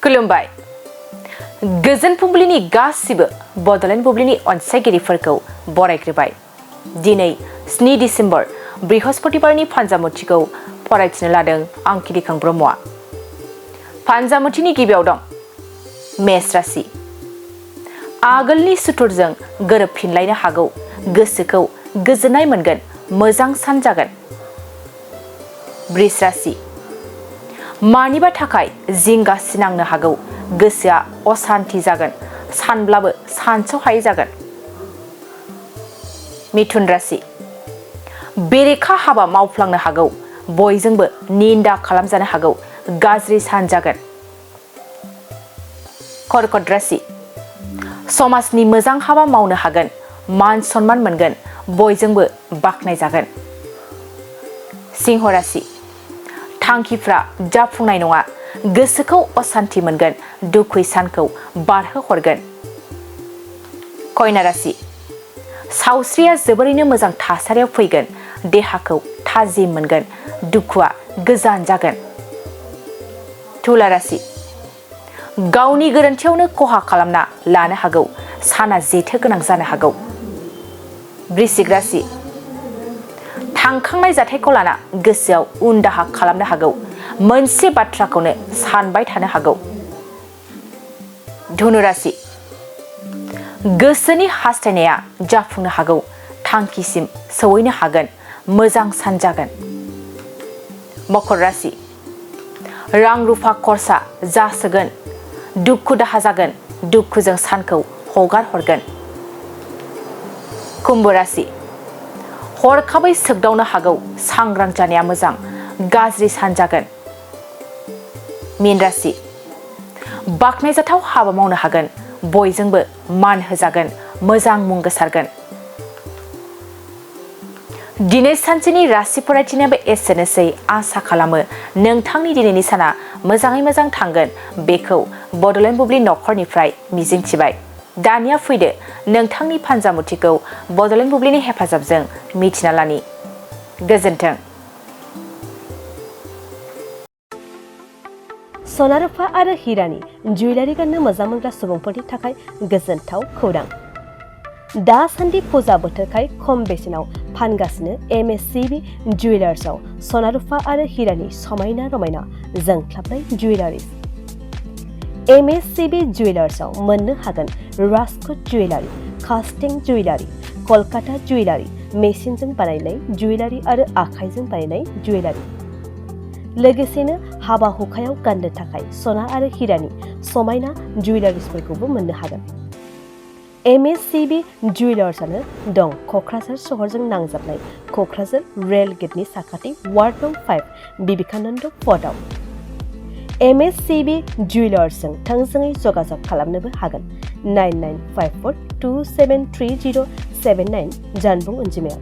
खुलुमबाय गोजोन फुंबिलिनि गासिबो बड'लेण्ड बुब्लिनि अनसायगिरिफोरखौ बरायग्रोबाय दिनै 7 डिसेम्बर बृहस्पतिबारनि फान्जामुथिखौ फरायथिनो लादों आं किरिखां ब्रह्मआ फान्जामुथिनि गिबियाव दं मेष राशि आगोलनि सुथुरजों गोरोबफिनलायनो हागौ गोसोखौ गोजोननाय मोनगोन मोजां सान जागोन वृष राशि मानिबा थाखाय जिंगा सिनांनो हागौ गोसोआ असान्ति जागोन सानब्लाबो सानस'हायै जागोन मिथुन राशि बेरेखा हाबा मावफ्लांनो हागौ बयजोंबो निन्दा खालामजानो हागौ गाज्रि सान जागोन कर्कट राशि समाजनि मोजां हाबा मावनो हागोन मान सन्मान मोनगोन बयजोंबो बाख्नायजागोन सिंह राशि थांखिफ्रा जाफुंनाय नङा गोसोखौ असान्ति मोनगोन दुखु सानखौ बारहोहरगोन कन्या राशि सावस्रिया जोबोरैनो मोजां थासारियाव फैगोन देहाखौ थाजिम मोनगोन दुखुआ गोजान जागोन तुला राशि गावनि गोरोन्थियावनो खहा खालामना लानो हागौ साना जेथो गोनां जानो हागौ वृश्चिक राशि थांखांनाय जाथायखौ लाना गोसोआव उनदाहा खालामनो हागौ मोनसे बाथ्राखौनो सानबाय थानो हागौ धनु राशि गोसोनि हास्थायनाया जाफुंनो हागौ थांखिसिम सौहैनो हागोन मोजां सान जागोन मकर राशि रां रुफा खरसा जासोगोन दुखु दाहा जागोन दुखुजों सानखौ हगार हरगोन कुम्भ राशि हरखाबै सोगदावनो हागौ सांग्रां जानाया मोजां गाज्रि सान जागोन मीन राशि बाख्नायजाथाव हाबा मावनो हागोन बयजोंबो मान होजागोन मोजां मुं गोसारगोन दिनै सानसेनि राशि फरायथिनायाबो एसेनोसै आसा खालामो नोंथांनि दिनैनि साना मोजाङै मोजां थांगोन बेखौ बड'लेण्ड बुब्लि नखरनिफ्राय मिजिंथिबाय दानिया फैदो नोंथांनि फान्जामुथिखौ बड'लेण्ड बुब्लिनि हेफाजाबजों मिथिना लानि गोजोन्थों सना रुफा आरो हिरानि जुवेलारि गाननो मोजां मोनग्रा सुबुंफोरनि थाखाय गोजोनथाव खौरां दासान्दि फुजा बोथोरखाय खम बेसेनाव फानगासिनो MSCB जुवेलार्सआव सना रुफा आरो हिरानि समायना रमायना जोंख्लाबनाय जुवेलारिस MSCB जुवेलार्सआव मोननो हागोन राजकोट जुवेलारि कास्टिं जुवेलारि कलकाता जुवेलारि मेसिनजों बानायनाय जुवेलारि आरो आखाइजों बानायनाय जुवेलारि लोगोसेनो हाबा हुखायाव गाननो थाखाय सना आरो हिरानि समायना जुवेलारिसफोरखौबो मोननो हागोन MSCB जुवेलार्सआनो दं क'क्राझार सहरजों नांजाबनाय क'क्राझार रेल गेटनि साखाथि वार्ड नं 5 बिबेकानन्द पथआव MSCB जुवेलार्सजों थोंजोङै जगाजग खालामनोबो हागोन 9954273079 जानबुं अनजिमायाव